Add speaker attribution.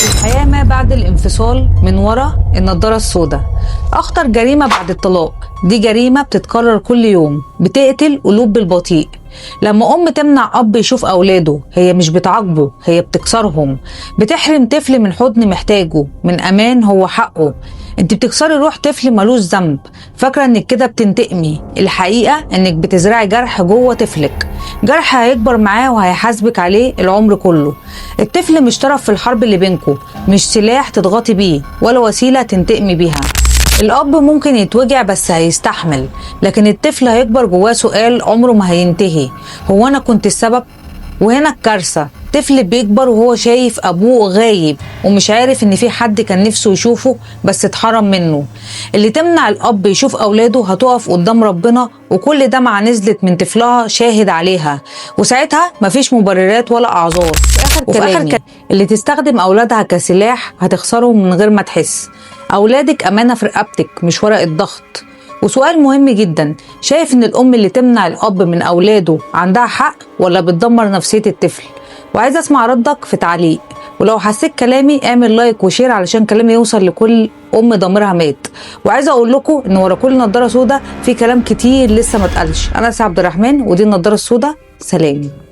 Speaker 1: الحياة ما بعد الانفصال من ورا النضارة السوداء. أخطر جريمة بعد الطلاق، دي جريمة بتتكرر كل يوم، بتقتل قلوب بالبطيء. لما أم تمنع أب يشوف أولاده، هي مش بتعاقبه، هي بتكسرهم. بتحرم طفل من حضن محتاجه، من أمان هو حقه. انت بتكسري روح طفل ملوش ذنب، فاكرة انك كده بتنتقمي. الحقيقة انك بتزرعي جرح جوه طفلك، جرح هيكبر معاه وهيحاسبك عليه العمر كله. الطفل مش طرف في الحرب اللي بينكو، مش سلاح تضغطي بيه ولا وسيلة تنتقمي بيها. الأب ممكن يتوجع بس هيستحمل، لكن الطفل هيكبر جواه سؤال عمره ما هينتهي: هو أنا كنت السبب؟ وهنا الكارثة، طفل بيكبر وهو شايف أبوه غايب ومش عارف إن في حد كان نفسه يشوفه بس اتحرم منه. اللي تمنع الأب يشوف أولاده هتقف قدام ربنا، وكل دمعة نزلت من طفلها شاهد عليها، وساعتها مفيش مبررات ولا أعذار. وفي آخر كلامي، اللي تستخدم أولادها كسلاح هتخسرهم من غير ما تحس. أولادك أمانة في رقبتك، مش ورقة ضغط. وسؤال مهم جدا، شايف ان الام اللي تمنع الاب من اولاده عندها حق ولا بتدمر نفسية الطفل؟ وعايز اسمع ردك في تعليق، ولو حسيت كلامي اعمل like و share علشان كلامي يوصل لكل ام ضميرها مات. وعايزه اقول لكم ان ورا كل نضاره سودا في كلام كتير لسه ما اتقالش. انا سعد عبد الرحمن ودي النضارة السودا. سلام.